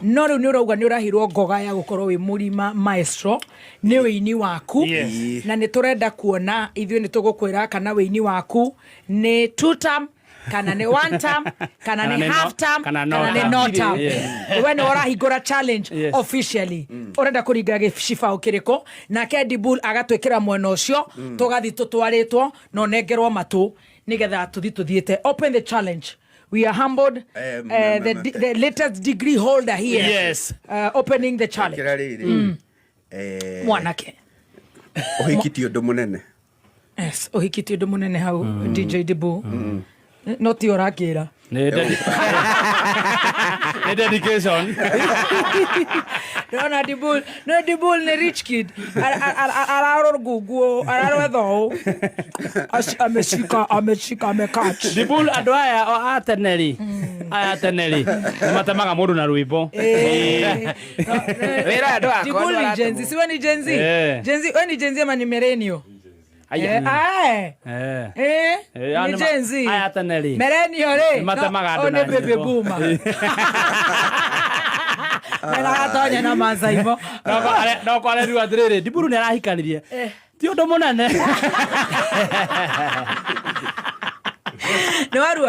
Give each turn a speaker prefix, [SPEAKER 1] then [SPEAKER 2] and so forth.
[SPEAKER 1] No rĩu nĩ ũrauga nĩ ũrahirwo ngoga ya gũkorwo wĩ mũrima maestro nĩ wĩini waku.
[SPEAKER 2] Yes.
[SPEAKER 1] Na nĩ tũrenda kuona ithuĩ nĩ tũgũkwĩra kana wĩini waku nĩ two term kana nĩ one term kana
[SPEAKER 2] Kana
[SPEAKER 1] nĩ
[SPEAKER 2] nĩ no-
[SPEAKER 1] half term
[SPEAKER 2] kana no
[SPEAKER 1] kana nĩ
[SPEAKER 2] term.
[SPEAKER 1] no term.
[SPEAKER 2] Yes.
[SPEAKER 1] We nĩ ũrahingũra challenge
[SPEAKER 2] Yes.
[SPEAKER 1] officially. Ũrenda kũringa gĩcibaũ kĩrĩkũ? Nake Dibul agatwĩkĩra mwena ũcio, tũgathi tũtwarĩtwo na ũnengerwo matũ nĩgetha tũthi tũthiĩte. Open the challenge. We are humbled. The latest degree holder here.
[SPEAKER 2] Yes.
[SPEAKER 1] Opening the challenge.
[SPEAKER 3] Kĩra rĩrĩ
[SPEAKER 1] Mwanake.
[SPEAKER 3] Ũhiki ti ũndũ mũnene.
[SPEAKER 1] Yes, ũhiki ti ũndũ mũnene hau. DJ Dibu. No ti ũrakĩra.
[SPEAKER 2] Nĩ dedication.
[SPEAKER 1] Ndĩrona Dibul, no Dibul nĩ rich kid. Ararwo ngunguo, ararwetha ũũ. Ameshika, ameshika, amecatch.
[SPEAKER 2] Dibul, andũ aya o a tene rĩ, aya a tene rĩ, nĩ matemaga mũndũ na rwĩmbo.
[SPEAKER 4] Wĩra andũ akwa
[SPEAKER 1] Dibul ni
[SPEAKER 4] andũ
[SPEAKER 1] Gen Z. Si we ni Gen Z?
[SPEAKER 2] Eh.
[SPEAKER 1] Gen Z, we ni Gen Z ama ni millennial?
[SPEAKER 2] Aya.
[SPEAKER 1] Eh, ae.
[SPEAKER 2] Eh.
[SPEAKER 1] Eh,
[SPEAKER 2] Eh, aya
[SPEAKER 1] ni
[SPEAKER 2] nĩ
[SPEAKER 1] Gen Z.
[SPEAKER 2] aya tene rĩ.
[SPEAKER 1] Millennial rĩ.
[SPEAKER 2] Nĩ matemaga andũ
[SPEAKER 1] No,
[SPEAKER 2] na
[SPEAKER 1] nĩ baby
[SPEAKER 2] nyĩmbo.
[SPEAKER 1] boomer. Mena gatonya na macaimo.
[SPEAKER 2] No kwarerirwo atĩrĩrĩ, Ndiburu nĩ arahikanirie. Ti ũndũ mũnene.
[SPEAKER 1] Nĩ warua.